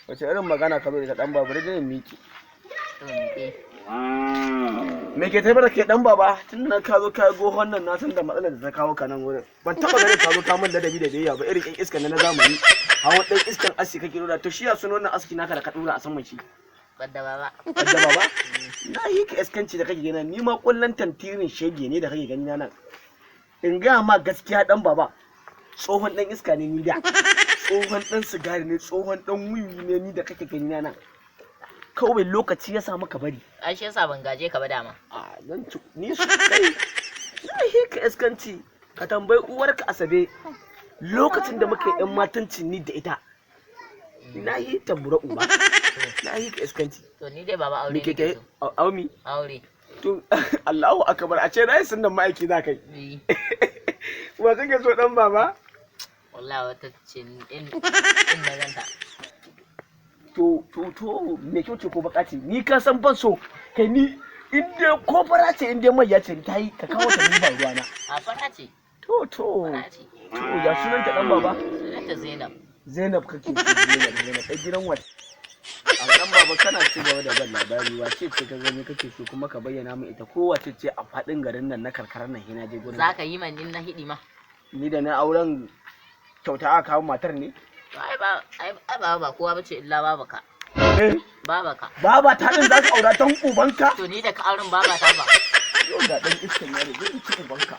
Wace irin magana ka zo da dan baba da miki? To miƙe. Me ke tafi da ke, dan baba? Tun da ka zo ka gohon nan, na san da matsalar da ta kawo ka nan wurin. Ban taba ganin ka zo ka min ladabi da biyayya ba irin ƴan iskan na zamani. Hawan ɗan iskan aski kake dora, to shi ya sunan wannan aski naka da ka dora a saman shi? Badda baba. Badda baba. Na yi ka iskanci da kake gani, ni ma kullun tantirin shege ne da kake gani na nan. In ga ma gaskiya, dan baba, tsohon dan iska ne ni da. Tsohon dan sigari ne, tsohon dan wiwi ne ni da kake gani na nan. Kawai lokaci ya samu ka bari. Ai shi yasa ban gaje ka ba dama. A zan ci ni su kai. Na yi ka iskanci, ka tambayi uwarka Asabe lokacin da muka yi yan matanci ni da ita. Na yi ta bura uba. Na yi ka iskanci. To ni dai baba, aure Me ke nake ta so. aumi? Aure. To Allahu akbar, a ce na yi sunnan ma'aiki za kai. Eh. Wa kake so, dan baba? Wallahi wata ce in na ganta. To me kyau ce ko baka ce? Ni ka san ban so kai ni in dai ko fara ce, in dai mai ya ce ta yi, ka kawo ta, ni ba ruwana. A fara ce. To. Fara ce. To ya sunanta, dan baba? Sunanta Zainab. Zainab kake so? Zainab, Zainab ɗan gidan wace? A dan baba, kana ci gaba da ban labari, wace ce ka gani kake so? Kuma ka bayyana min ita, ko wace ce a faɗin garin nan na karkarar nan, hina je gurin. Za ka yi man in na hidi ma? Ni da na auren kyauta aka kawo matar ne? To ai ba ai baba, ba kowa bace illa babaka. Eh? Babaka. Baba ta din za ka aura tan ubanka? To ni da ka auren baba ta ba. Yau ga dan iskan yaro zai ci ubanka.